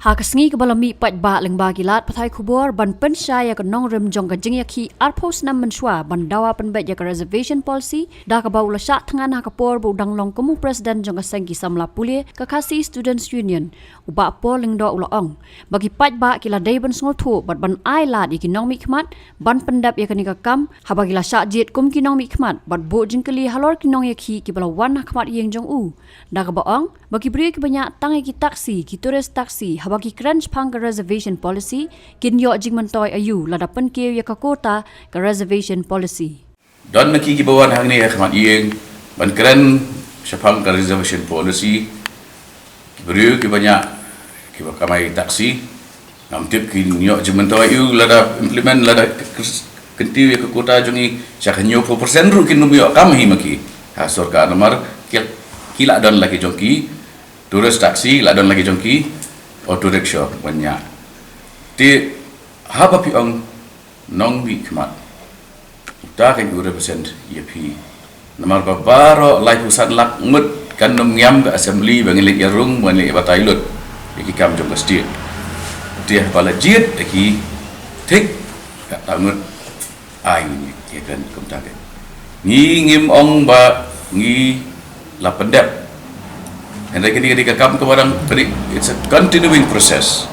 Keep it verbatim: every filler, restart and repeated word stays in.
Ha ka sngi kaba la mih paidbah lyngba ki lad pathai khubor ban pynshai ïa ka nongrim jong ka jingïakhih arphew snem mynshuwa ban dawa pynbeit ïa ka reservation policy, da kaba u la shah thngan ha ka por ba u dang long kum u president jong ka seng ki samla pule ka Khasi Students Union, u Bah Paul Lyngdoh, u la ong ba ki paidbah ki la dei ban sngewthuh bad ban ai lad ïa ki nongmihkhmat ban pyndep ïa kane ka kam, haba ki la shah jied kum ki nongmihkhmat bad buh jingkylli halor ki nongïakhih kiba la wan ha khmat ïing jong u. Da kaba ong ba ki briew kiba ñiah tang ïa ki taxi, ki tourist taxi, haba ki kren shaphang ka reservation policy, kin ïoh jingmyntoi aïu lada pynkiew ïa ka quota ka reservation policy. Don na ki kiba wan hangne ha khmat ïing ban kren shaphang ka reservation policy, ki briew kiba ñiah, kiba kamai taxi, ngam tip kin ïoh jingmyntoi aïu lada implement, lada kyntiew ïa ka quota jong ngi sha ka hynñiewphew percent ruh kin ym ïoh kam hi ma ki ha sorkar, namar ki, ki la don la ki jong ki tourist taxi, la don la ki jong ki auto rickshaw ban ñiah. Te haba phi ong nongmihkhmat, uta kan u represent ïa phi. Namar ba baroh laiphew san lak ngut kan ym ngiam ka assembly ba ngin leit ïarung, ba ngin leit ïabatai lut ïa ki kam jong ka state. Te haba la jied ïa ki thik, kata ngut ai ngi ïa kan kumta kan. Ngi ngim ong ba ngi la pyndep. Hynrei kane ka dei ka kam kaba dang, kane, it's a continuing process.